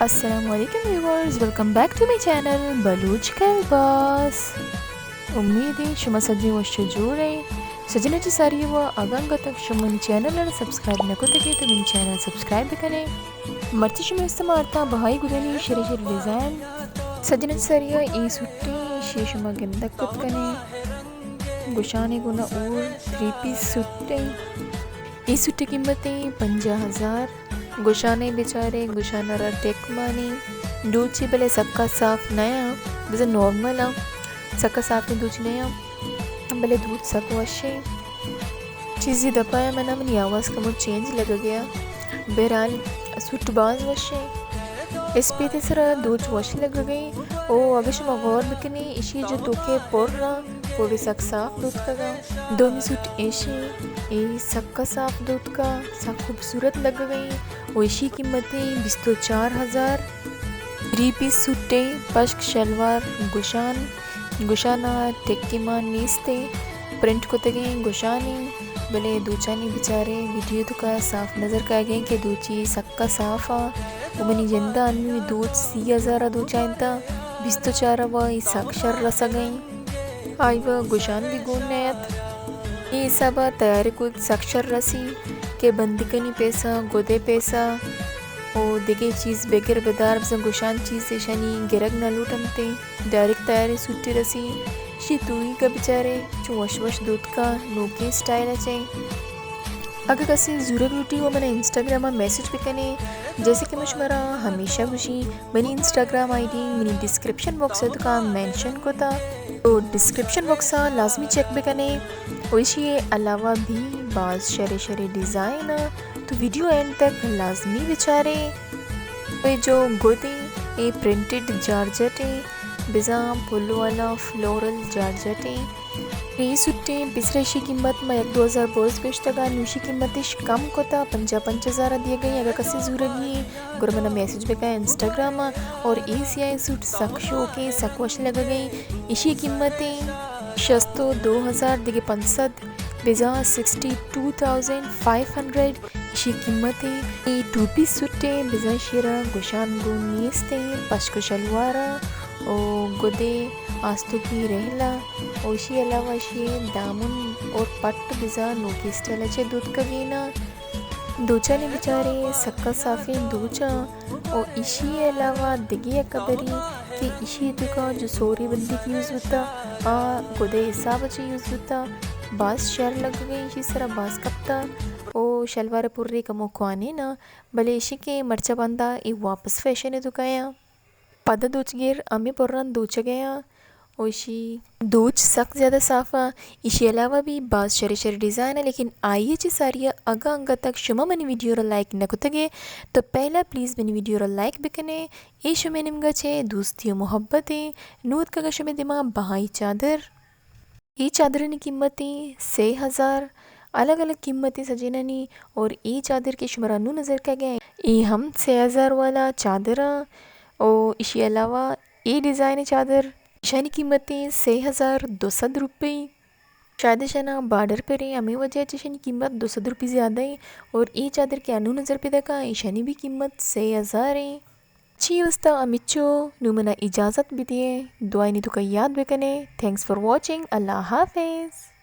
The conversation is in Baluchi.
السلام علیکم viewers, welcome back to my channel Baloch girl boss. امید ایں شما سجیں وش و جوڑ ایں۔ سجناں چہ ساری ءَ وا اگاں انگت شما منی چینل ءَ سبسکرائب نہ کتگ ئے تو منی چینل سبسکرائب بکن ئے۔ مرچی شما استعمال تا بہائی گدانی شری شری ڈیزائن۔ سجناں چہ ساری ءَ اے سوٹیں، ایشی شما گندگ کت کن ئے۔ گشانے گونا اور تھری پیس سوٹیں۔ اے سوٹ ءِ قیمت ایں پنجاہ ہزار۔ گشانے بچارے، گشان ءَ را ٹیک مانی۔ دوچی بلے سکا صاف نیاں، بزاں نارمل آں۔ سکا صافیں دوچ نیاں، بلے دوچ سک وشیں۔ چیزی دپا ءَ منا منی آواز کمو چینج لگگ ءَ۔ بہرحال سوٹ باز وشیں۔ اسپیت ءِ سرا دوچ وش لگگ ءَ۔ او اگہ شما غور بکنے، ایشی جو توکے پر آں، پوری سک صاف دوتکگاں۔ دومی سوٹ ایشی، اے سکا صاف دوتکا، سک خوبصورت لگگ ءَ۔ و ایشی قیمت ایں بیست و چار ہزار۔ تھری پیس سوٹیں، پشک شلوار، گشان، گشانا ٹکی مان نیستیں، پرنٹ کتگیں گشانیں، بلے دوچانی بچارے ویڈیو توکا صاف نظر کائگیں کہ دوچی سکا صاف آں۔ و منی جندا انوی دوچ سی ہزار ءَ دوچائینتا، بیست و چار ءَ وا اے سک شر رسگ ءَ۔ آئی وا گشان بھی گون نیت۔ اے حسابا تیاری کت سک شر رسی کہ بندیکانی پیسہ، گدے پیسہ و دگہ چیز بگر بدار، بزاں گشان چیز ایشانی گرگ نہ لوٹنتے۔ ڈائریکٹ تیاریں سوٹی رسی، شی توئی کا بچارے چو وش وش دوتکا نوکیں اسٹائل ءَ چے۔ اگہ کسے زورگ لوٹی و منا انسٹاگرام ءَ میسج بکنے، جیسے کہ من شمارا ہمیشہ گوشی، منی انسٹاگرام آئی ڈی منی ڈسکرپشن باکس ءِ توکا مینشن کتا، تو ڈسکرپشن باکس ءَ لازمی چیک بکنے۔ و ایشی علاوہ بھی باز شرے شرے ڈیزائن آں، تو ویڈیو اینڈ تک لازمی بچارے۔ اے جو گدیں، اے پرنٹڈ جارجٹ ایں، بزاں پلو والا فلورل جارجٹ ایں۔ اے سوٹیں، پیسرا ایشی قیمت ما یک دو ہزار برز گوشتگا، نوشی قیمتش کم کتا، پنجاہ پنچ ہزار ءَ دیگ ءَ ایں۔ اگہ کسے زورگی ایں، گڑا منا میسج بکا انسٹاگرام ءَ۔ اور اے سیاہیں سوٹ سک شوکیں، سک وش لگگ ءَ ایں۔ ایشی قیمت ایں شست و دو ہزار دگہ پنچ سد، بزاں sixty two thousand five hundred. ایشی قیمت ایں، اے ٹو پیس سوٹ ایں، بزاں ایشی را گشان گون نیست ایں، پشک و شلوار ءَ و گدے آستونکی رہلا و ایشی علاوہ ایشی دامن اور پٹ بزاں نوکی اسٹائل ءَ چہ دوتکگیں آں۔ دوچانی بچارے سکا صافیں دوچاں و ایشی علاوہ دگہ یک ہبرے کہ ایشی توکا جو سوری بندیک یوز بوتا، آ گدے حساب ءَ چہ یوز بوتا، باز شر لگگ ءَ ایں، ایشی سرا باز کپتا و شلوار پرے کمو کوانیناں، بلے ایشی کہ مرچا باندا اے واپس فیشن ءِ توکا آں۔ پدا دوچگر ہمے پران دوچگ ءَ آں و ایشی دوچ سک زیادہ صاف آں۔ ایشی علاوہ بھی باز شرے شرے ڈیزائن آں، لیکن آئی ءَ چہ ساری ءَ اگاں انگت تک شما منی ویڈیو را لائک نہ کتگ ئے تو پہلا پلیز منی ویڈیو را لائک بکن ئے۔ اے شمے نیمگا چہ دوستی و محبت ایں۔ نوں اتکگاں شمے دیما بہائی چادر۔ اے چادرانی قیمت ایں سے ہزار، الگ الگ قیمت ایں سجینانی۔ اور اے چادر کہ شمارا نوں نظر کئیگ ءَ ایں، اے ہم سے ہزار والا چادر آں۔ او ایشی علاوہ اے ڈیزائن چادر، ایشانی قیمت ایں سے ہزار دو سد روپی۔ شاید ایشانا بارڈر پر ایں، ہمے وجہ چہ ایشانی قیمت دو سد روپی زیادہ ایں۔ اور اے چادر کہ انوں نظر پیداک آں، ایشانی بھی قیمت سے ہزار ایں۔ چی واسطہ ہمچو، نوں منا اجازت بدیے، دعائنی توکا یاد بکنے۔ Thanks for watching، اللہ حافظ۔